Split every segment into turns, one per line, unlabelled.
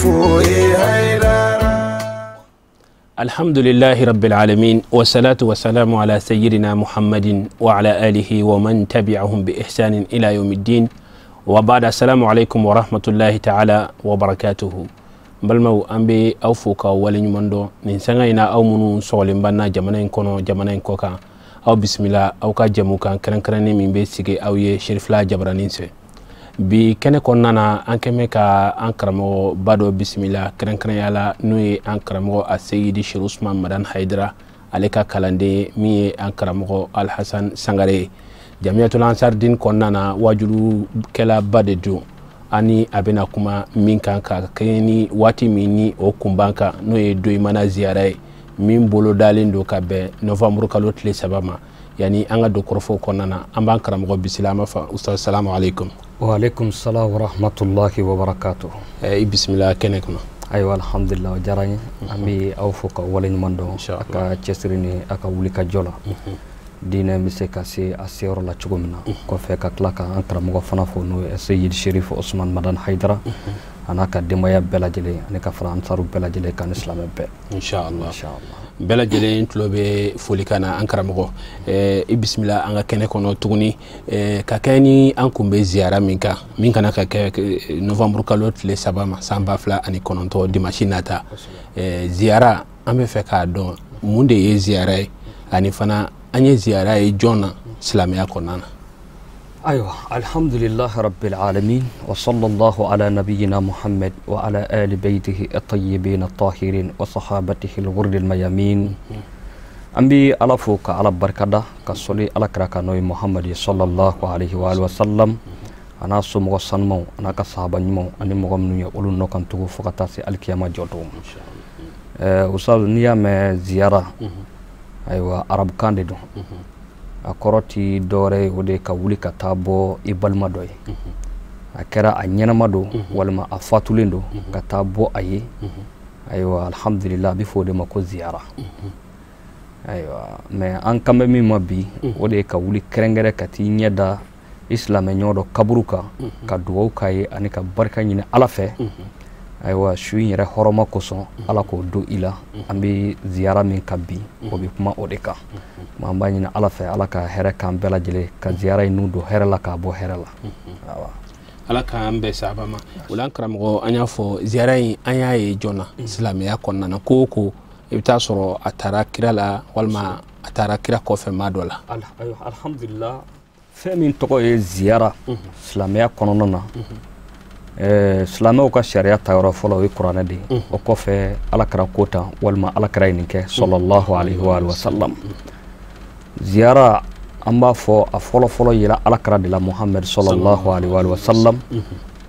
Haidara.
Alhamdulillahi rabbil alamin wa salatu wa salamu ala sayyidina Muhammadin wa ala alihi wa man tabi'ahum bi ihsanin ila yawmiddin wa ba'da. Assalamu alaikum wa rahmatullahi ta'ala wa barakatuhu. Balimaw, an bɛ aw fo k'aw waleɲuman dɔn nin sanga in na, aw minnu sɔgɔlen b'an na jamana in kɔnɔ, jamana in kɔ kan. Aw bisimila aw ka jɛmu kan kɛrɛnkɛrɛnnen min bɛ sigi aw ye Serifila jabaranin fɛ. Bi kɛnɛ kɔnɔna na, an kɛmɛ ka an karamɔgɔ ba dɔ bisimila kɛrɛnkɛrɛnya la, n'o ye an karamɔgɔ Aseyidi Seri Usman Madan Hayidara, ale ka kalanden min ye an karamɔgɔ Alhasan Sangare ye. Jamiyatul Ansardin kɔnɔna na, wajulukɛlaba de don. Ani a bɛna kuma min kan ka kɛɲɛ ni waati min ni o kunban kan, n'o ye Doyimana ziyara ye min bolodalen don ka bɛn novembre kalo tile 3 ma. Yani an ka don kɔrɔfɔw kɔnɔna na, an b'an karamɔgɔ bisimila. An b'a fɔ ustaz salamu aleykum.
Wa aleykum salam wa rahmatullahi wa barakatuh.
I bisimila kɛnɛ kɔnɔ.
Ayiwa, alhamdulillah, o diyara n ye. An bɛ aw fo ka waleɲuman dɔn a ka cɛsiri ni a ka wuli ka jɔ la, diinɛ bɛ se ka se a seyɔrɔ la cogo min na. Kɔfɛ, ka tila ka an karamɔgɔ fana fo, n'o ye Seyidi Sherif Osman Madan Hayidara, a n'a ka denbaya bɛɛ lajɛlen, ani ka fara ansaru bɛɛ lajɛlen kan ni silamɛ bɛɛ.
Inshallah, bɛɛ lajɛlen tulo bɛ folikan na. An karamɔgɔ, i bisimila an ka kɛnɛ kɔnɔ tuguni ka kɛ ni an kun bɛ ziyara min kan, min kana ka kɛ novembre kalo tile 3 ma san 2009, dimanche nata. Ziyara, an bɛ fɛ k'a dɔn mun de ye ziyara ye, ani fana an ye ziyara ye jɔn na silamɛya kɔnɔna na?
Ayiwa, alhamdulillah rabbil alamin wa sallallahu ala nabiyyina Muhammad wa ala ali baytihi at-tayyibin at-tahirin wa sahabatihi al-ghurri al-mayamin. An bi Ala fo ka Ala barikada, ka sɔli Ala kira kan, n'o ye Muhammad sallallahu alaihi wa alihi wa sallam, a n'a somɔgɔ sanumaw, a n'a ka sahaba ɲumanw, ani mɔgɔ minnu ye olu nɔ kan tugu fo ka taa se alikiyama jɔ don ma. Ustaz, n'i y'a mɛn ziyara, ayiwa, arabukan de don. A kɔrɔ ti dɔwɛrɛ ye, o de ka wuli ka taa bɔ i balima dɔ ye, a kɛra a ɲɛnama don walima a fatulen don, ka taa bɔ a ye. Ayiwa, alhamdulillah, a bɛ fɔ o de ma ko ziyara. Ayiwa, mais an kan bɛ min ma bi, o de ye ka wuli kɛrɛnkɛrɛn ka t'i ɲɛ da i silamɛ ɲɔgɔn dɔ kaburu kan, ka dugawu k'a ye ani ka barika ɲini Ala fɛ. Ayiwa, su in yɛrɛ hɔrɔma kosɔn, Ala k'o don i la. An bɛ ziyara min kan bi, o bɛ kuma o de kan. An b'a ɲini Ala fɛ, Ala ka hɛrɛ k'an bɛɛ lajɛlen, ka ziyara in n'u don hɛrɛ la, k'a bɔ hɛrɛ la.
Ala k'an bɛɛ saba ma. O la, an karamɔgɔ, an y'a fɔ ziyara in, an y'a ye jɔn na silamɛya kɔnɔna na? Ko o ko, i bɛ taa sɔrɔ a taara kira la walima a taara kira kɔfɛ maa dɔ la.
Alhamdulillah, fɛn min tɔgɔ ye ziyara silamɛya kɔnɔna na, silamɛw ka sariya ta yɔrɔ fɔlɔ, o ye kuranɛ de ye. O kɔfɛ, Ala kɛra ko tan walima Ala kɛra ye nin kɛ sallallahu alaihi wa sallam. Ziyara, an b'a fɔ a fɔlɔ fɔlɔ yira Ala kɛra de la, Muhammed sallallahu alaihi wa sallam.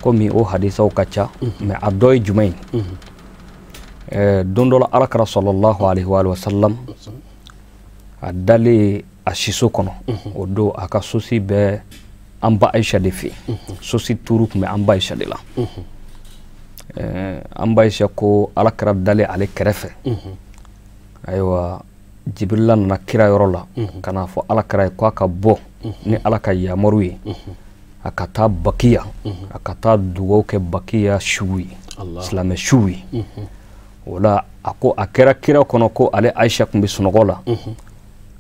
Komi o hadisaw ka ca, mais a dɔ ye jumɛn ye? Don dɔ la, Ala kɛra sallallahu alaihi wa sallam a dalen a siso kɔnɔ. O don, a ka sosi bɛɛ an ba Aisha de fɛ yen. Sosi tuuru tun bɛ an ba Aisha de la. An ba Aisha ko Ala kɛra dalen ale kɛrɛfɛ. Ayiwa, Jibirila nana kira yɔrɔ la ka n'a fɔ Ala kɛra ye ko a ka bɔ ni Ala ka yamaru ye, a ka taa Bakiya, a ka taa dugawu kɛ Bakiya suw ye, silamɛ suw ye. O la, a ko a kɛra kira kɔnɔ ko ale Aisha tun bɛ sunɔgɔ la.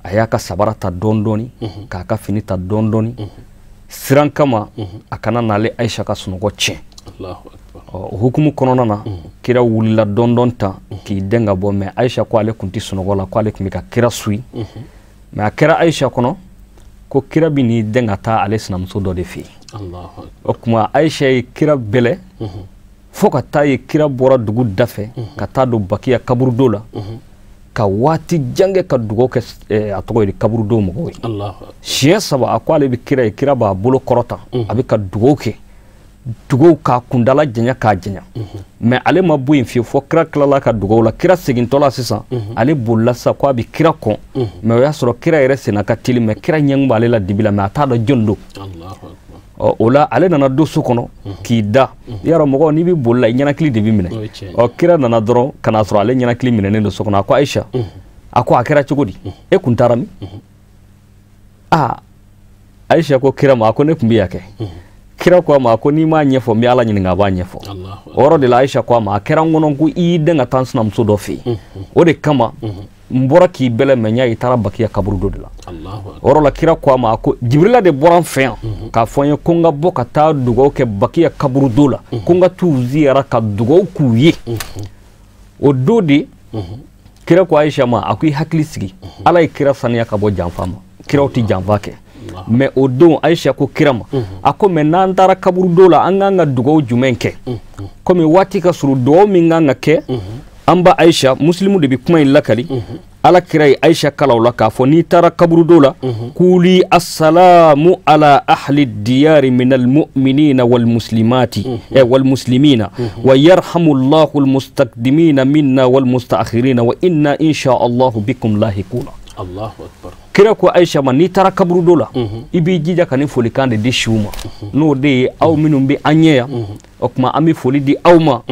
A y'a ka sabara ta dɔɔni dɔɔni, k'a ka fini ta dɔɔni dɔɔni, siran kama a kana n'ale Aisha ka sunɔgɔ tiɲɛ. O hukumu kɔnɔna na, kira wulila dɔɔni dɔɔni tan k'i den ka bɔ. Mais Aisha ko ale tun tɛ sunɔgɔ la, ko ale tun bɛ ka kira suit. Mais a kɛra Aisha kɔnɔ ko kira bɛ n'i den ka taa ale sinamuso dɔ de fɛ yen. O tuma, Aisha ye kira bɛlɛ fo ka taa ye kira bɔra dugu dafɛ ka taa don Bakiya kaburudo la, ka waati jan kɛ ka dugawu kɛ, a tɔgɔ ye kaburudo mɔgɔw ye siɲɛ 3. A ko ale bɛ kira ye, kira b'a bolo kɔrɔta, a bɛ ka dugawu kɛ, dugawu k'a kundala janya k'a janya. Mais ale ma bɔ yen fiyewu fo kira tilala ka dugawu la. Kira segintɔ la sisan, ale bolila sisan ko a bɛ kira kɔn. Mais o y'a sɔrɔ kira yɛrɛ senna ka teli, mais kira ɲɛ b'ale la dibi la, mais a t'a dɔn jɔn don. Ɔ, o la, ale nana don so kɔnɔ k'i da. Yarɔ, mɔgɔ n'i bɛ boli la, i ɲɛnakili de b'i minɛ. Ɔ, kira nana dɔrɔn ka n'a sɔrɔ ale ɲɛnakili minɛnen don so kɔnɔ. A ko Ayisa, a ko a kɛra cogo di? E kun taara min? Aa, Ayisa ko kira ma, a ko ne tun bɛ yan kɛ. Kira ko a ma ko n'i m'a ɲɛfɔ n bɛ Ala ɲininka a b'a ɲɛfɔ. O yɔrɔ de la Ayisa ko a ma a kɛra n kɔnɔ ko i y'i den ka taa n sinamuso dɔ fɛ yen, o de kama n bɔra k'i bɛlɛ mɛ n y'a ye i taara Bakiya kaburudo de la. O yɔrɔ la kira ko a ma ko Jibirila de bɔra n fɛ yan k'a fɔ n ye ko n ka bɔ ka taa dugawu kɛ Bakiya kaburudo la, ko n ka t'u ziyara ka dugawu k'u ye. O don de kira ko Ayisa ma a ko i hakili sigi, Ala ye kira saniya ka bɔ janfa ma, kiraw tɛ janfa kɛ. Mais o don Ayisa ko kira ma a ko mais n'an taara kaburudo la an k'an ka dugawu jumɛn kɛ, komi waati ka surun dugawu min kan ka kɛ. An ba Ayisa musilimu de bɛ kuma in lakali, Ala kira ye Ayisa kala o la k'a fɔ n'i taara kaburudo la kuli assalamu ala ahli diyari min almu'minina walmuslimati walmuslimina wa yarhamu Allahu almustaqdimina minna walmustaakhirina wa inna insha Allahu bikum lahikuna.
Allahu akbar.
Kira ko Ayisa ma n'i taara kaburudo la i b'i jija ka nin folikan de di siw ma, n'o de ye aw minnu bɛ an ɲɛ yan, o tuma an bɛ foli di aw ma,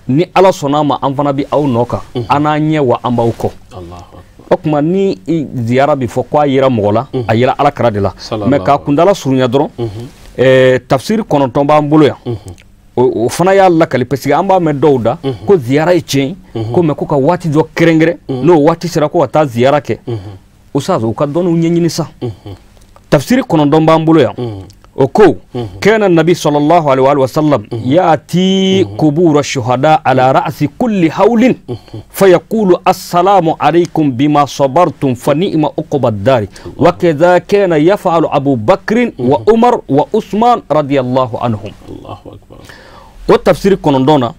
ni Ala sɔnna a ma an fana bɛ aw nɔ kan, an n'an ɲɛ wa an b'aw kɔ. O tuma ni ziyara bɛ fɔ k'a yera mɔgɔ la, a yera Ala kira de la. Mais k'a kundala surunya dɔrɔn, tafsiri 9 b'an bolo yan, o fana y'a lakali parce que an b'a mɛn dɔw da ko ziyara ye tiɲɛ ye, ko mais ko ka waati dɔ kɛrɛnkɛrɛn, n'o waati sera ko ka taa ziyara kɛ. Ustaz u ka dɔnniw ɲɛɲini sa. Tafsiri 9 b'an bolo yan, o ko kana nabi sallallahu alaihi wa sallam yati kubura shuhada ala ra'si kulli hawlin fayaqulu assalamu alaykum bima sabartum fa ni'ma uqba ad-dari wa kadha kana yaf'alu Abu Bakr wa Umar wa Usman radiyallahu anhum.
Allahu akbar.
O tafsiri 9 na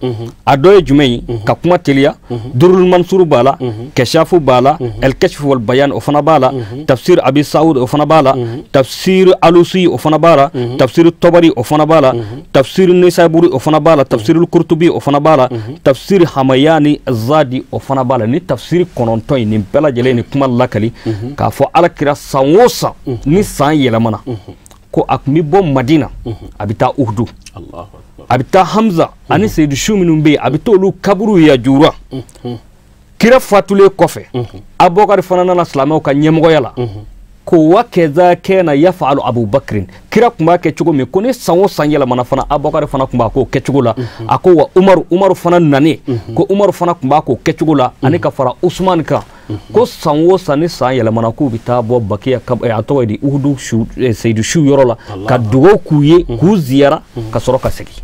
a dɔ ye jumɛn ye ka kuma teliya, Durul Mansur b'a la, Kashafu b'a la, El Kashf wal Bayan o fana b'a la, tafsir Abi Saud o fana b'a la, tafsir Alusi o fana b'a la, tafsir Tabari o fana b'a la, tafsir Nisaburi o fana b'a la, tafsir Qurtubi o fana b'a la, tafsir Hamayani Zadi o fana b'a la. Ni tafsir 9 in nin bɛɛ lajɛlen ni kuma lakali k'a fɔ Ala kira san o san ni san yɛlɛmana ko a tun bɛ bɔ Madina a bɛ taa Uhudu, a bɛ taa Hamza ani Seyidu su minnu bɛ yen a bɛ t'olu kaburu yajura. Kira fatulen kɔfɛ Abubakari fana nana silamɛw ka ɲɛmɔgɔya la, ko wa kaza kana yaf'alu Abu Bakrin, kira tun b'a kɛ cogo min ko ni san o san yɛlɛmana fana Abubakari fana tun b'a k'o kɛcogo la. A ko wa Umaru fana nanen ko Umaru fana tun b'a k'o kɛcogo la, ani ka fara Usman kan, ko san o san ni san yɛlɛmana k'u bɛ taa bɔ Bakiya a tɔgɔ ye di Uhudu Seyidu su yɔrɔ la ka dugawu k'u ye k'u ziyara ka sɔrɔ ka segin.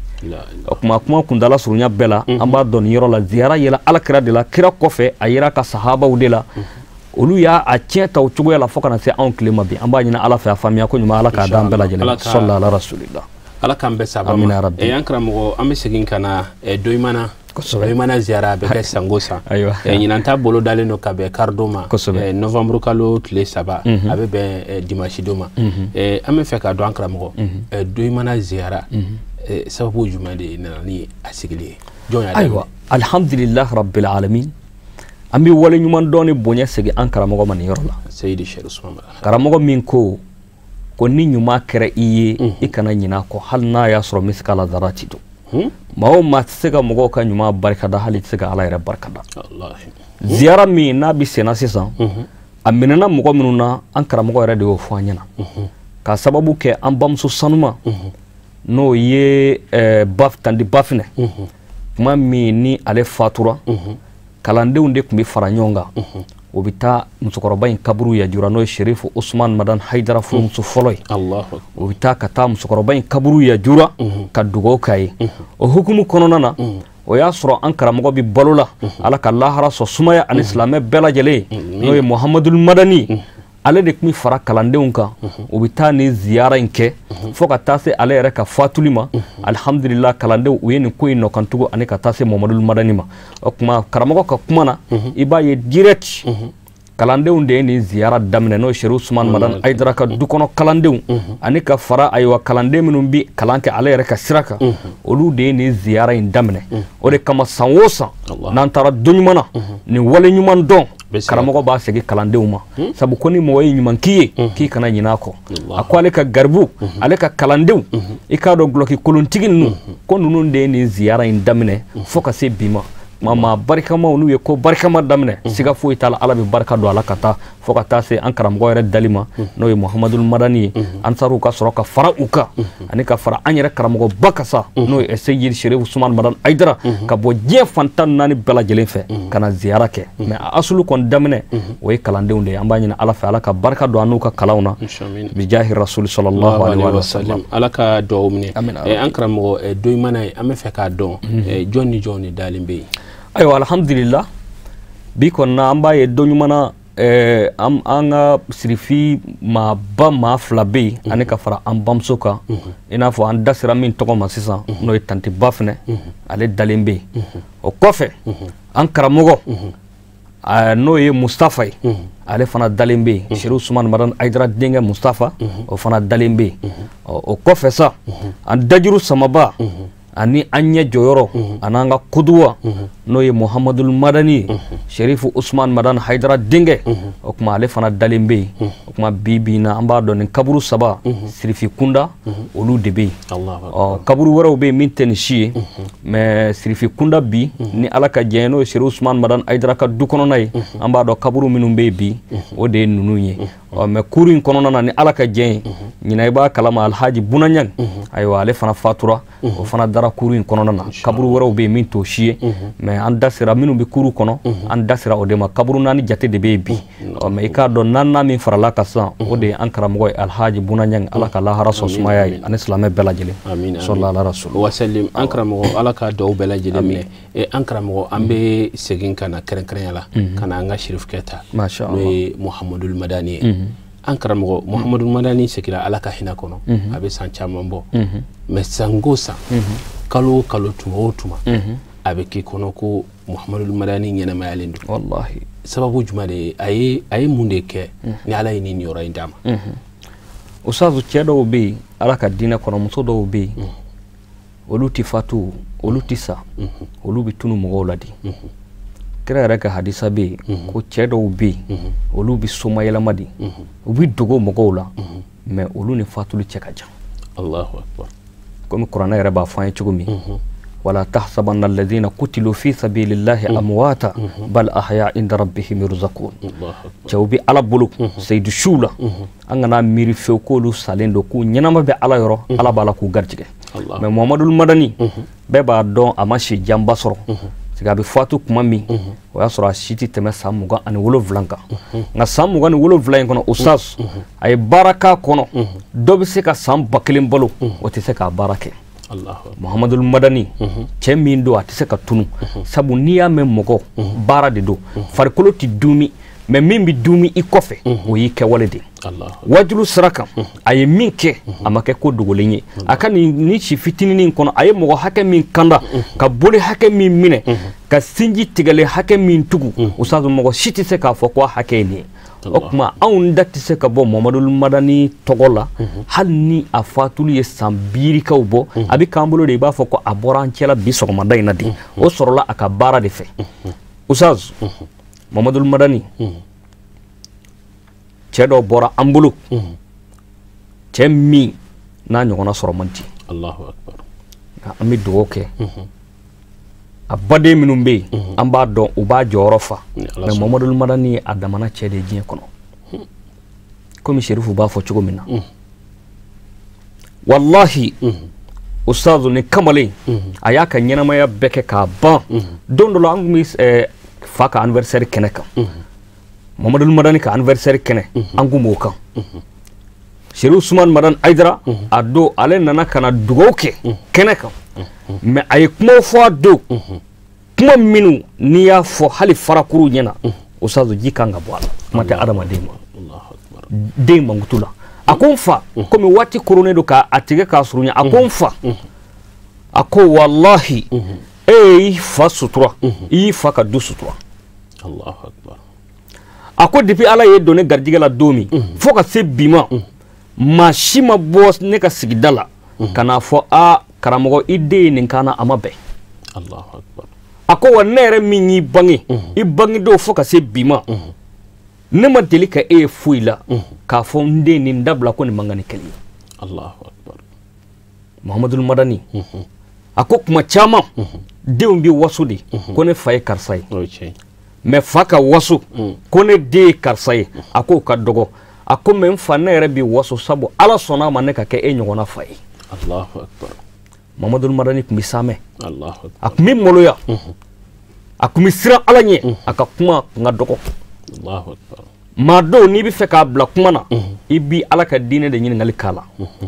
O tuma kuma kundala surunya bɛɛ la an b'a dɔn nin yɔrɔ la ziyara yɛlɛ Ala kira de la, kira kɔfɛ a yera ka sahabaw de la, olu y'a a tiɲɛ ta o cogoya la fo kana se anw tile ma bi. An b'a ɲini Ala fɛ a faamuya ko ɲuman Ala k'a d'an bɛɛ lajɛlen ma. Sallallahu ala rasulillah.
Ala k'an bɛɛ saba ma. An karamɔgɔ an bɛ segin ka na Doyimana. Doyimana ziyara a bɛ kɛ san o san. Ɲinan ta bolo dalen don ka bɛn karidon ma, novembre kalo tile 3, a bɛ bɛn dimanche don ma. An bɛ fɛ k'a dɔn an karamɔgɔ, Doyimana ziyara sababu jumɛn de nana ni a sigili ye? Jɔn y'a daminɛ?
Ayiwa, alhamdulillah rabbil alamin, an bɛ wale ɲuman dɔn ni bonya segin an karamɔgɔ ma nin yɔrɔ la.
Seyidi Cheikh Ousmane.
Karamɔgɔ min ko ko ni ɲuman kɛra i ye i kana ɲinɛ a kɔ hali n'a y'a sɔrɔ misikala zarati don. Maa o maa tɛ se ka mɔgɔw ka ɲuman barikada hali i tɛ se ka Ala yɛrɛ barikada. Ziyara min n'a bɛ senna sisan, a minɛna mɔgɔ minnu na an karamɔgɔ yɛrɛ de y'o fɔ an ɲɛna, k'a sababu kɛ an bamuso sanuma n'o ye Tandi Bafinɛ, kuma min ni ale fatura, kalandenw de tun bɛ fara ɲɔgɔn kan, o bɛ taa musokɔrɔba in kaburu yajura, n'o ye Sherifu Usman Madan Hayidara furumuso fɔlɔ ye. O bɛ taa ka taa musokɔrɔba in kaburu yajura ka dugawu k'a ye. O hukumu kɔnɔna na, o y'a sɔrɔ an karamɔgɔ bɛ balo la, Ala ka lahara sɔn sumaya ani silamɛ bɛɛ lajɛlen, n'o ye Muhamadul Madani, ale de tun bɛ fara kalandenw kan, u bɛ taa nin ziyara in kɛ fo ka taa se ale yɛrɛ ka fatuli ma. Alihamudulila kalandenw u ye nin ko in nɔkantugu ani ka taa se Muhamadul Madani ma. O tuma karamɔgɔ ka kuma na, i b'a ye direct kalandenw de ye nin ziyara daminɛ, n'o ye Cheikh Ousmane Madani Hayidara ka du kɔnɔ kalandenw ani ka fara ayiwa kalanden minnu bɛ kalan kɛ ale yɛrɛ ka sira kan, olu de ye nin ziyara in daminɛ. O de kama san o san n'an taara don ɲuman na, nin wale ɲuman dɔn karamɔgɔ b'a segin kalandenw ma, sabu ko ni mɔgɔ ye ɲuman k'i ye k'i kana ɲinɛ a kɔ. A ko ale ka garibu, ale ka kalandenw, i k'a dɔn gulɔki kolontigi ninnu, ko ninnu de ye nin ziyara in daminɛ fo ka se bi ma. Maa barikamaw n'u ye ko barikama daminɛ, siga foyi t'a la, Ala bɛ barika don a la ka taa fo ka taa se an karamɔgɔ yɛrɛ dali ma, n'o ye Muhamadul Madani ye. Ansaruw ka sɔrɔ ka fara u kan, ani ka fara an yɛrɛ karamɔgɔba kan sa, n'o ye Seyidi Serifu Usumani Madani Hayidara, ka bɔ diɲɛ fan 14 bɛɛ lajɛlen fɛ ka na ziyara kɛ. Mais a asulu kɔni daminɛ, o ye kalandenw de ye. An b'a ɲini Ala fɛ, Ala ka barika don an n'u ka kalanw na, bijahi rasuli sallallahu alaihi wa sallam.
Ala ka duwawu minɛ. An karamɔgɔ, Doyimana ye, an bɛ fɛ k'a dɔn jɔn ni jɔn de dalen bɛ yen?
Ayiwa, alhamdulillah, bi kɔni an b'a ye Doɲumana, an ka sirifi maaba maa 2 bɛ yen, ani ka fara an bamuso kan, i n'a fɔ an da sera min tɔgɔ ma sisan, n'o ye Tanti Ba fɛnɛ, ale dalen bɛ yen. O kɔfɛ, an karamɔgɔ, n'o ye Mustafa ye, ale fana dalen bɛ yen. Serifu Usumani Madani Hayidara denkɛ Mustafa, o fana dalen bɛ yen. O kɔfɛ sa, an dajuru samaba ani an ɲɛ jɔyɔrɔ ani an ka kuduwa, n'o ye Muhamadul Madani ye, Serifu Usumani Madani Hayidara denkɛ, o tuma ale fana dalen bɛ yen. O tuma bi bi in na, an b'a dɔn nin kaburu 3 sirifi kunda, olu de bɛ yen. Ɔ, kaburu wɛrɛw bɛ yen min tɛ nin si ye, mais sirifi kunda bi, ni Ala ka jɛn ye, n'o ye Serifu Usumani Madani Hayidara ka du kɔnɔna ye, an b'a dɔn kaburu minnu bɛ yen bi, o de ye ninnu ye. Ɔ, mais kuru in kɔnɔna na, ni Ala ka jɛn ye, ɲinan i b'a kalama, Alhaji Bunaɲang, ayiwa, ale fana fatura, o fana dara kuru in kɔnɔna na. Kaburu wɛrɛw bɛ yen min t'o si ye, mais an da sera minnu bɛ kuru kɔnɔ, an da sera o de ma. Kaburu 4 jate de bɛ yen bi. Ɔ, mais i k'a dɔn 4nan min farala kan sisan, o de ye an karamɔgɔ ye Alhaji Bunaɲang, Ala ka lahara sɔn sumaya ye ani silamɛ bɛɛ lajɛlen. Sɔlala ala rasul
wa salim. An karamɔgɔ, Ala ka duwawu bɛɛ lajɛlen minɛ. An karamɔgɔ, an bɛ segin ka na kɛrɛnkɛrɛnya la ka na an ka sirifukɛ ta, n'o ye Muhamadul Madani ye. An karamɔgɔ, Muhamadul Madani seginna Ala ka hinɛ kɔnɔ, a bɛ san caman bɔ, mais san o san, kalo o kalo, tuma o tuma, a bɛ k'i kɔnɔ ko Muhamadul Madani ɲɛnɛmayalen don.
Wallahi,
sababu jumɛn de ye a ye mun de kɛ ni Ala ye nin yɔrɔ in d'a ma?
Ustazu, cɛ dɔw bɛ yen Ala ka diinɛ kɔnɔ, muso dɔw bɛ yen, olu tɛ fatu, olu tɛ sa, olu bɛ tunu mɔgɔw la de. Kira yɛrɛ ka hadisa bɛ yen ko cɛ dɔw bɛ yen, olu bɛ somayɛlɛma de, u bɛ dogo mɔgɔw la, mais olu ni fatuli cɛ ka jan.
Allahu akbar.
Komi kuranɛ yɛrɛ b'a fɔ an ye cogo min, wala tahsabanna alladhina qutilu fi sabilillahi amwata bal ahya inda rabbihim yurzaqun. Cɛw bɛ Ala bolo seyidu siw la, an kana miiri fewu k'olu salen don, k'u ɲɛnama bɛ Ala yɔrɔ, Ala b'a la k'u garijɛgɛ. Mais Muhamadul Madani, bɛɛ b'a dɔn a ma si janba sɔrɔ, parce que a bɛ fatu kuma min, o y'a sɔrɔ a si tɛ tɛmɛ san 27 kan. Nka san 27 in kɔnɔ, Ustaz, a ye baara k'a kɔnɔ, dɔ bɛ se ka san 1000 balo, o tɛ se k'a baara kɛ. Muhamadul Madani, cɛ min don, a tɛ se ka tunu, sabu n'i y'a mɛn mɔgɔ baara de don, farikolo tɛ dumi, mais min bɛ dumi i kɔfɛ, o y'i kɛwale de ye. Wajulu sira kan, a ye min kɛ, a ma kɛ ko dogolen ye. A ka nin si fitinin kɔnɔ, a ye mɔgɔ hakɛ min kanda, ka boli hakɛ min minɛ, ka sinji tigɛlen hakɛ min tugu, Ustaz, mɔgɔ si tɛ se k'a fɔ ko a hakɛ ye nin ye. O tuma anw da tɛ se ka bɔ Muhamadul Madani tɔgɔ la, hali ni a fatuli ye san birikaw bɔ, a bɛ k'an bolo de, i b'a fɔ ko a bɔra an cɛla bi sɔgɔmada in na de. O sɔrɔla a ka baara de fɛ. Ustaz, Muhamadul Madani, cɛ dɔ bɔra an bolo, cɛ min n'a ɲɔgɔnna sɔrɔ man di.
Allahu akbar.
Nka an bɛ dugawu kɛ a baden minnu bɛ yen, an b'a dɔn u b'a jɔyɔrɔ fa, mais Muhamadul Madani ye a damana cɛ de ye diɲɛ kɔnɔ. Komi Serifu b'a fɔ cogo min na, wallahi, Ustaz, ni kamalen a y'a ka ɲɛnamaya bɛɛ kɛ k'a ban. Don dɔ la, an tun bɛ fa ka anniversaire kɛnɛ kan, Muhamadul Madani ka anniversaire kɛnɛ, an kun b'o kan. Serifu Usumani Madani Hayidara, a don ale nana ka na dugawu kɛ kɛnɛ kan, mais a ye kumaw fɔ a don, kuma minnu n'i y'a fɔ hali farakuru ɲɛna, Ustaz, ji kan ka bɔ a la, kuma tɛ adamaden ma, den mankutu la. A ko n fa, komi waati koronnen don k'a tigɛ k'a surunya, a ko n fa, a ko wallahi, e y'i fa sutura, i y'i fa ka du sutura.
Allahu akbar.
A ko depuis Ala ye don ne garijɛgɛ la don min, fo ka se bi ma, maa si ma bɔ ne ka sigida la ka n'a fɔ a karamɔgɔ, i den ye nin kan na, a ma bɛn.
Allahu akbar.
A ko wa ne yɛrɛ min y'i bange, i bange don fo ka se bi ma, ne ma deli ka e ye foyi la k'a fɔ n den nin dabila ko nin man kan ni kɛli ye.
Allahu akbar.
Muhamadul Madani, a ko kuma caman Denw bɛ waso de ko ne fa ye karisa ye, mais fa ka waso ko ne den ye karisa ye, a k'o ka dɔgɔ. A ko mais n fa, ne yɛrɛ bɛ waso sabu Ala sɔnna a ma ne ka kɛ e ɲɔgɔnna fa ye.
Allahu akbar.
Mamadu Madani tun bɛ saamɛ,
Allahu akbar.
A tun bɛ maloya, a tun bɛ siran Ala ɲɛ, a ka kuma tun ka dɔgɔ.
Allahu akbar.
Maa dɔw n'i bɛ fɛ k'a bila kuma na, i bi Ala ka diinɛ de ɲininkali k'a la.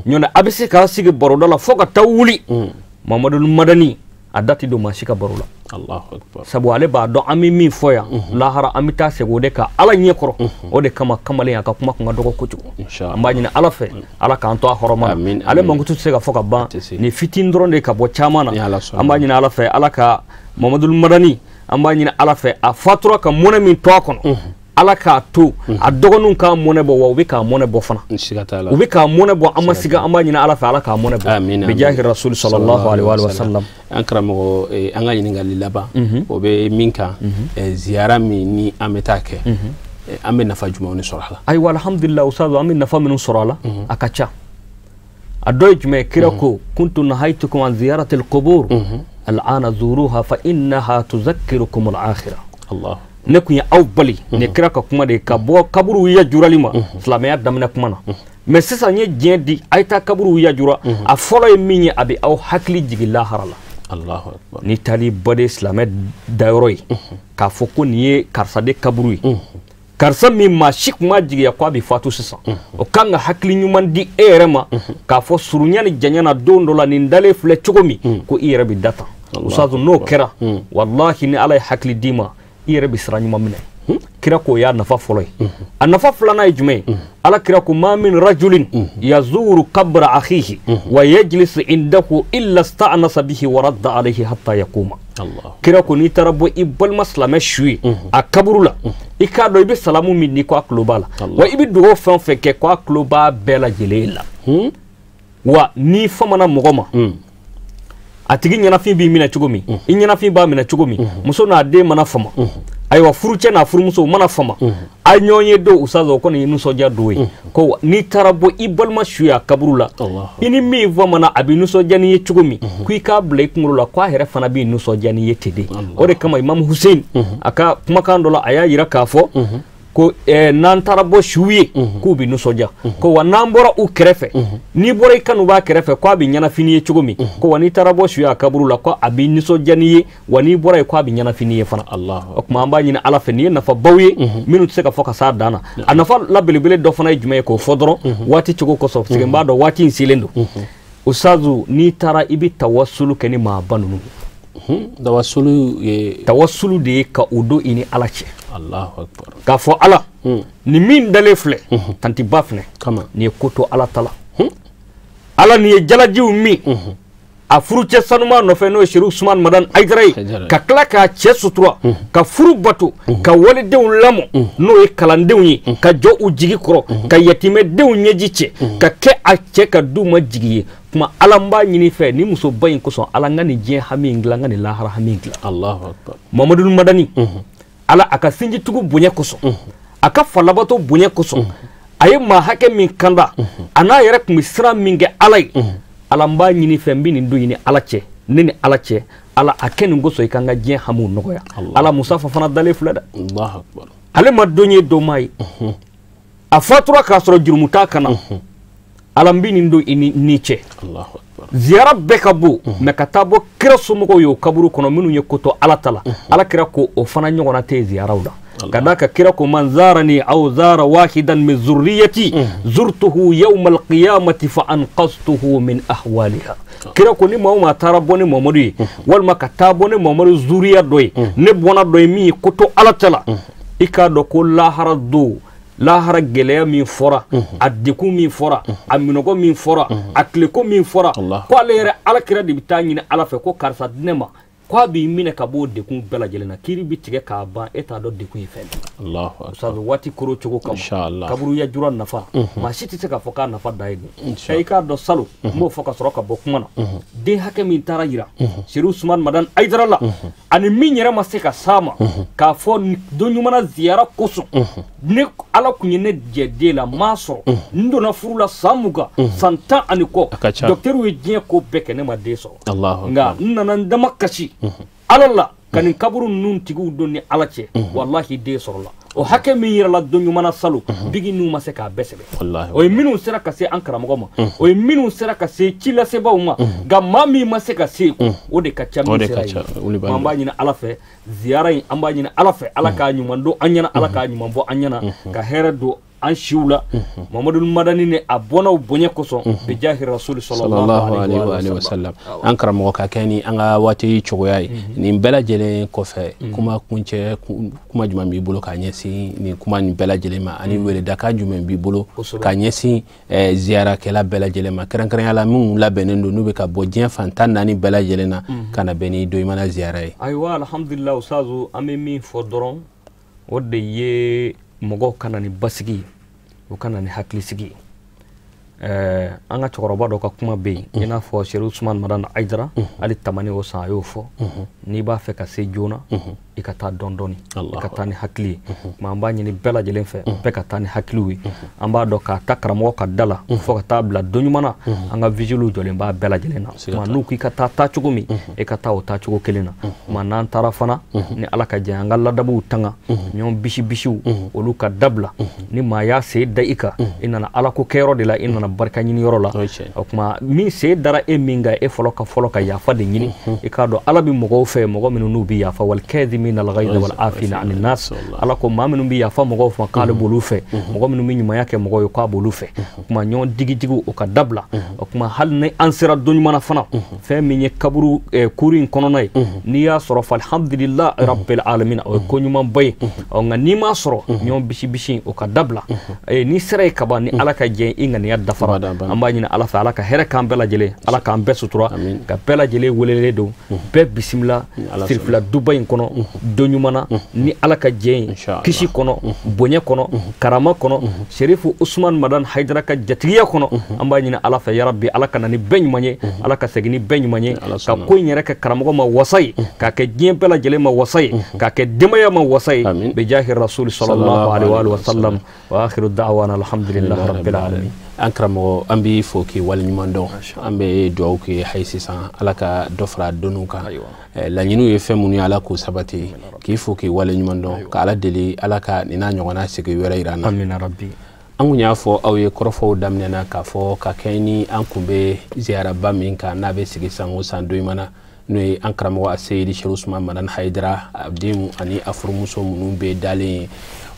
Ɲɔntɛ a bɛ se k'a sigi baroda la fo ka taa wuli. Mamadu Madani a da tɛ don maa si ka baro la.
Allahu akbar.
Sabu ale b'a dɔn an bɛ min fɔ yan, lahara an bɛ taa segin o de kan Ala ɲɛ kɔrɔ. O de kama kamalen a ka kuma kun ka dɔgɔ kojugu. An b'a ɲini Ala fɛ, Ala k'an to a hɔrɔma na. Ale mankutu tɛ se ka fɔ ka ban, nin fitinin dɔrɔn de ka bɔ caman na. An b'a ɲini Ala fɛ, Ala ka Mamadu Madani, an b'a ɲini Ala fɛ, a fatura ka mɔnɛ min to a kɔnɔ, Ala k'a to a dɔgɔninw k'a mɔnɛ bɔ, wa u bɛ k'a mɔnɛ bɔ fana. U bɛ k'a mɔnɛ bɔ, an ma siga, an b'a ɲini Ala fɛ, Ala k'a mɔnɛ bɔ. Bi jahi Rasul sallallahu alaihi wa sallam.
An karamɔgɔ, an ka ɲininkali laban o bɛ min kan, ziyara min ni an bɛ taa kɛ, an bɛ nafa jumɛnw de sɔrɔ a la?
Ayiwa, alhamdulillah, ustaz, an bɛ nafa minnu sɔrɔ a la, a ka ca. A dɔ ye jumɛn ye? Kira ko kuntu nahaytukum an ziyarati al-qubur al'ana zuruha fa innaha tuzakkirukum al-akhirah.
Allah.
Ne kun ye aw bali, nin kira ka kuma de ye, ka bɔ kaburuw yajurali ma silamɛya daminɛ kuma na. Mais sisan n ye diɲɛ di, a ye taa kaburuw yajura. A fɔlɔ ye min ye, a bɛ aw hakili jigin lahara la.
Allahu akbar.
N'i taar'i baden silamɛ dayɔrɔ ye, k'a fɔ ko nin ye karisa de kaburu ye, karisa min maa si kun m'a jigiya ko a bɛ fatu sisan, o kan ka hakili ɲuman di e yɛrɛ ma, k'a fɔ surunya ni janya na don dɔ la nin dalen filɛ cogo min, ko i yɛrɛ bɛ da tan. Ustaz, n'o kɛra, walahi ni Ala ye hakili d'i ma, i yɛrɛ bɛ sira ɲuman minɛ. Kira k'o y'a nafa fɔlɔ ye. A nafa filanan ye jumɛn ye? Ala kira ko ma min rajulin yazuru qabra akhihi wa yajlisu indahu illa sta'nasa bihi wa radda alayhi hatta yaquma. Kira ko n'i taara bɔ i balima silamɛ su ye a kaburu la, i k'a dɔn i bɛ salamu min di ko a tulo b'a la, wa i bɛ dugawu fɛn o fɛn kɛ ko a tulo b'a bɛɛ lajɛlen la. Wa n'i famana mɔgɔ ma, a tigi ɲɛnafin b'i minɛ cogo min, i ɲɛnafin b'a minɛ cogo min, muso n'a den mana fama, ayiwa furucɛ n'a furumuso mana fama, a ɲɔgɔn ye don ustaz, o kɔni ye nisɔndiya don ye. Ko n'i taara bɔ i balima su ye a kaburu la, i ni min famana a bɛ nisɔndiya n'i ye cogo min, ko i k'a bila i kunkolo la ko a yɛrɛ fana b'i nisɔndiya n'i ye ten de. O de kama Imam Hussein a ka kumakan dɔ la, a y'a yira k'a fɔ ko n'an taara bɔ su ye k'u bɛ nisɔndiya, ko wa n'an bɔra u kɛrɛfɛ, n'i bɔra i kanu b'a kɛrɛfɛ ko a bɛ ɲɛnafin ye cogo min, ko wa n'i taara bɔ su ye a kaburu la ko a bɛ nisɔndiya n'i ye, wa n'i bɔra yen ko a bɛ ɲɛnafin ye fana. O tuma an b'a ɲini Ala fɛ, nin ye nafabaw ye minnu tɛ se ka fɔ ka s'a dan na. A nafa la belebele dɔ fana ye jumɛn ye k'o fɔ dɔrɔn waati cogo kosɔn, parce que n b'a dɔn waati in selen don. Ustazu, n'i taara i bɛ tawasulu kɛ ni maaba ninnu
ye. Tawasulu ye,
tawasulu de ye ka o don i ni Ala cɛ.
Allahu akbar.
K'a fɔ Ala, nin min dalen filɛ, tantiba filɛ, nin ye ko to Ala ta la. Ala nin ye jalajiw min a furucɛ sanuman nɔfɛ, n'o ye Serifu Usumani Madani Hayidara ye, ka tila k'a cɛ sutura, ka furu bato, ka walidenw lamɔ, n'o ye kalandenw ye, ka jɔ u jigi kɔrɔ, ka yatimɛdenw ɲɛji cɛ, ka kɛ a cɛ ka du ma jigi ye. Kuma Ala n b'a ɲini fɛ ni musoba in kosɔn, Ala n ka nin diɲɛ hami in dilan, n ka nin lahara hami in dilan.
Allahu akbar.
Mamadu Madani, Ala a ka sinjitugu bonya kosɔn, a ka falabato bonya kosɔn, a ye maa hakɛ min kanda, a n'a yɛrɛ tun bɛ siran min kɛ Ala ye, Ala n b'a ɲini fɛ, n bɛ nin don ɲini Ala cɛ, ne ni Ala cɛ, Ala a kɛ nin kosɔn i ka n ka diɲɛ hamiw nɔgɔya. Ala Musa fana dalen filɛ dɛ.
Allahu akbar.
Ale ma don ye don maa ye, a fatura k'a sɔrɔ jurumu t'a kan na. Ala n bɛ nin don i ni cɛ.
Allahu akbar.
Ziyara bɛɛ ka bon, mais ka taa bɔ kira somɔgɔw ye o kaburu kɔnɔ minnu ye ko to Ala ta la, Ala kira ko o fana ɲɔgɔnna tɛ ziyaraw la. Ka d'a kan kira ko man zarani aw zara wahidan min zurriyati zurtuhu yawma alqiyamati fa anqastuhu min ahwaliha. Kira ko ni maa o maa taara bɔ ni Mamadu ye, walima ka taa bɔ ni Mamadu zuriya dɔ ye, ne bɔnna dɔ ye min ye ko to Ala ta la, i k'a dɔn ko lahara don, lahara gɛlɛya min fɔra, a degun min fɔra, a minɔgɔ min fɔra, a tileko min fɔra, ko ale yɛrɛ Ala kira de bɛ taa ɲini Ala fɛ ko karisa di ne ma, ko a b'i minɛ ka bɔ o degun bɛɛ lajɛlen na, kiiri bɛ tigɛ k'a ban, e t'a dɔn degun ye fɛn min.
Allahu akbar.
Ustaz, waati koro cogo kama, kaburuya jura nafa, maa si tɛ se k'a fɔ k'a nafa da ye nin. I k'a dɔn salon, n b'o fɔ ka sɔrɔ ka bɔ kuma na, den hakɛ min taara yira Serifu Usumani Madani Hayidara la, ani min yɛrɛ ma se ka s'a ma, k'a fɔ don ɲuman na ziyara kosɔn, ne Ala kun ye ne jɛ den la, n m'a sɔrɔ, n donna furu la san 20, san 10 ani kɔ, docteur ye diɲɛ ko bɛɛ kɛ, ne ma den sɔrɔ. Nka n nana n dama kasi. Ala la ka nin kaburu ninnu tigiw don ni Ala cɛ, walahi den sɔrɔla. O hakɛ min yirala don ɲuman na salon, bigi n'u ma se k'a bɛɛ sɛbɛn. O ye minnu sera ka se an karamɔgɔ ma, o ye minnu sera ka se cilasebaaw ma, nka maa min ma se ka se o de ka ca min sera yen. An b'a ɲini Ala fɛ ziyara in, an b'a ɲini Ala fɛ Ala k'a ɲuman don an ɲɛna, Ala k'a ɲuman bɔ an ɲɛna, ka hɛrɛ don an siw la. Mamadu Madani ni a bɔnnaw bonya kosɔn, bijahi rasuli sallallahu
alaihi wa sallam. An karamɔgɔ ka kɛ ni an ka waati cogoya ye, nin bɛɛ lajɛlen kɔfɛ, kuma kuncɛ kuma jumɛn b'i bolo k'a ɲɛsin nin kuma nin bɛɛ lajɛlen ma, ani weledakan jumɛn b'i bolo k'a ɲɛsin ziyarakɛla bɛɛ lajɛlen ma, kɛrɛnkɛrɛnya la minnu labɛnnen don n'u bɛ ka bɔ diɲɛ fan 14 bɛɛ lajɛlen na ka na bɛn ni Doyimana ziyara ye?
Ayiwa, alhamdulillah, ustazu, an bɛ min fɔ dɔrɔn, o de ye mɔgɔw ka na ni basigi ye, u ka na ni hakilisigi ye. An ka cɛkɔrɔba dɔ ka kuma bɛ yen, i n'a fɔ Serifu Usumani Madani Hayidara, hali tamani o san a y'o fɔ, n'i b'a fɛ ka se joona, i ka taa dɔɔni dɔɔni, i ka taa ni hakili ye. Tuma an b'a ɲini bɛɛ lajɛlen fɛ, bɛɛ ka taa ni hakiliw ye. An b'a dɔn k'a ta karamɔgɔ ka da la fo ka taa bila don ɲuman na, an ka vigiliw jɔlen b'a bɛɛ lajɛlen na. Tuma n'u k'i ka taa taacogo min, i ka taa o taacogo kelen na. Tuma n'an taara fana, ni Ala ka jɛ, an ka ladabuw tanga, ɲɔgɔn bisi bisiw olu ka dabila. Ni maa y'a sen da i kan, i nana Ala ko kɛyɔrɔ de la, i nana barika ɲini yɔrɔ la. O tuma min sen dara e min kan, e fɔlɔ ka yafa de ɲini. I k'a dɔn Ala bɛ mɔgɔw fɛ, mɔgɔ minnu n'u bɛ yafa, wal kadhimina al-ghayza wal afina anin nas. Ala ko maa minnu bɛ yafa mɔgɔw ma k'ale b'olu fɛ, mɔgɔ minnu bɛ ɲumanya kɛ mɔgɔw ye k'a b'olu fɛ. O tuma ɲɔgɔn digidigiw o ka dabila. O tuma hali ni an sera don ɲuman na fana, fɛn min ye kaburu kuru in kɔnɔna ye, n'i y'a sɔrɔ fa alhamdulillah rabbil alamin, o ye ko ɲumanba ye. Ɔ nka n'i m'a sɔrɔ, ɲɔgɔn bisi bisi o ka dabila. N'i sera yen kaban, ni Ala ka jɛ, i ŋaniya dafara. An b'a ɲini Ala fɛ, Ala ka hɛrɛ k'an bɛɛ lajɛlen, Ala k'an bɛɛ sutura, ka bɛɛ lajɛlen welelen don, bɛɛ bisimila sirifila duba in kɔnɔ don ɲuman na, ni Ala ka jɛ ye, kisi kɔnɔ, bonya kɔnɔ, karama kɔnɔ, Serifu Usumani Madani Hayidara ka jatigiya kɔnɔ. An b'a ɲini Ala fɛ yarabi, Ala ka na ni bɛɛ ɲuman ye, Ala ka segin ni bɛɛ ɲuman ye, ka ko in yɛrɛ kɛ karamɔgɔ ma wasa ye, k'a kɛ diɲɛ bɛɛ lajɛlen ma wasa ye, k'a kɛ denbaya ma wasa ye, bijahi rasuli sallallahu alaihi wa sallam. Wa akhiru da'wana alhamdulillahi rabbil alamin.
An karamɔgɔ, an b'i fo k'i waleɲuman dɔn, an bɛ dugawu kɛ hali sisan Ala ka dɔ fara dɔnniw kan. Laɲiniw ye fɛn minnu ye, Ala k'o sabati. K'i fo k'i waleɲuman dɔn, ka Ala deli Ala ka nin n'a ɲɔgɔnna sigi wɛrɛ yira an na.
Amina rabbi.
An kun y'a fɔ aw ye kɔrɔfɔw daminɛna k'a fɔ ka kɛ ni an kun bɛ ziyaraba min kan n'a bɛ sigi san o san Doyimana, n'o ye an karamɔgɔ Aseyidi Serifu Usumani Madani Hayidara, a denw ani a furumuso minnu bɛ dalen ye.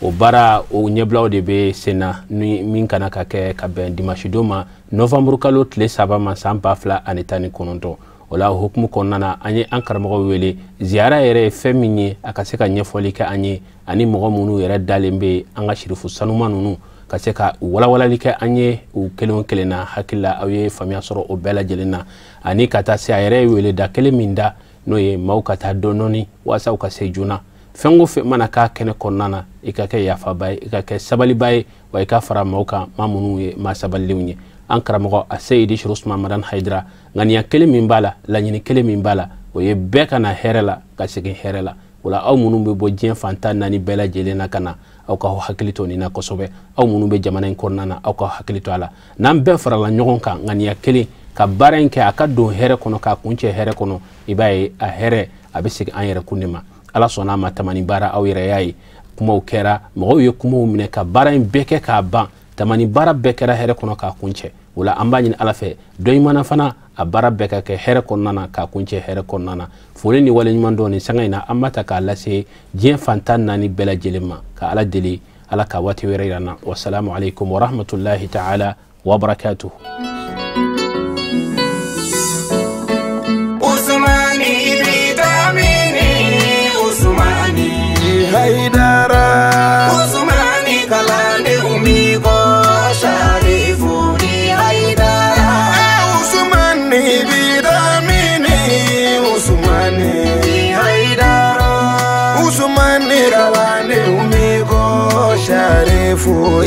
O baara o ɲɛbilaw de bɛ sen na, ni min kana ka kɛ ka bɛn dimanche don ma, novembre kalo tile 3 ma san 2019. O la o hukumu kɔnɔna na, an ye an karamɔgɔ wele ziyara yɛrɛ ye fɛn min ye, a ka se ka ɲɛfɔli kɛ an ye, ani mɔgɔ minnu yɛrɛ dalen bɛ an ka sirifu sanuman ninnu, ka se ka walawalali kɛ an ye u kelen o kelen na. Hakili la aw ye faamuya sɔrɔ o bɛɛ lajɛlen na, ani ka taa se a yɛrɛ ye weleda kelen min da, n'o ye maaw ka taa dɔɔni dɔɔni walasa u ka se joona. Fɛn o fɛn mana k'a kɛnɛ kɔnɔna na, i ka kɛ yafaba ye, i ka kɛ sabaliba ye, wa i ka fara maaw kan, maa minnu ye maa sabalilenw ye. An karamɔgɔ Aseyidi Serifu Usumani Madani Hayidara, ŋaniya kelen min b'a la, laɲini kelen min b'a la, o ye bɛɛ ka na hɛrɛ la, ka segin hɛrɛ la. O la aw minnu bɛ bɔ diɲɛ fan 14 bɛɛ lajɛlen na ka na, aw ka hakili to nin na kosɛbɛ. Aw minnu bɛ jamana in kɔnɔna na, aw ka hakili to a la. N'an bɛɛ farala ɲɔgɔn kan ŋaniya kelen ka baara in kɛ, a ka don hɛrɛ kɔnɔ, k'a kuncɛ hɛrɛ kɔnɔ, i b'a ye a hɛrɛ a bɛ segin an yɛrɛ kun de ma. Ala sɔnna a ma, tamani baara aw yɛrɛ y'a ye, kumaw kɛra, mɔgɔw ye kumaw minɛ ka baara in bɛɛ kɛ k'a ban. Tamani baara bɛɛ kɛra hɛrɛ kɔnɔ k'a kuncɛ. O la an b'a ɲini Ala fɛ, Doyimana fana a baara bɛɛ ka kɛ hɛrɛ kɔnɔna na, k'a kuncɛ hɛrɛ kɔnɔna na. Foli ni waleɲuman dɔn nin sanga in na, an b'a ta k'a lase diɲɛ fan 14 bɛɛ lajɛlen ma, ka Ala deli Ala ka waati wɛrɛ yira an na. Wasalamu aleykum wa rahmatulahi ta'ala wa barakatuhu.
Haidara Usmani kalande umiko Sharifu ni Haidara Usmani bidamini Usmani Haidara Usmani kalande umiko Sharifu.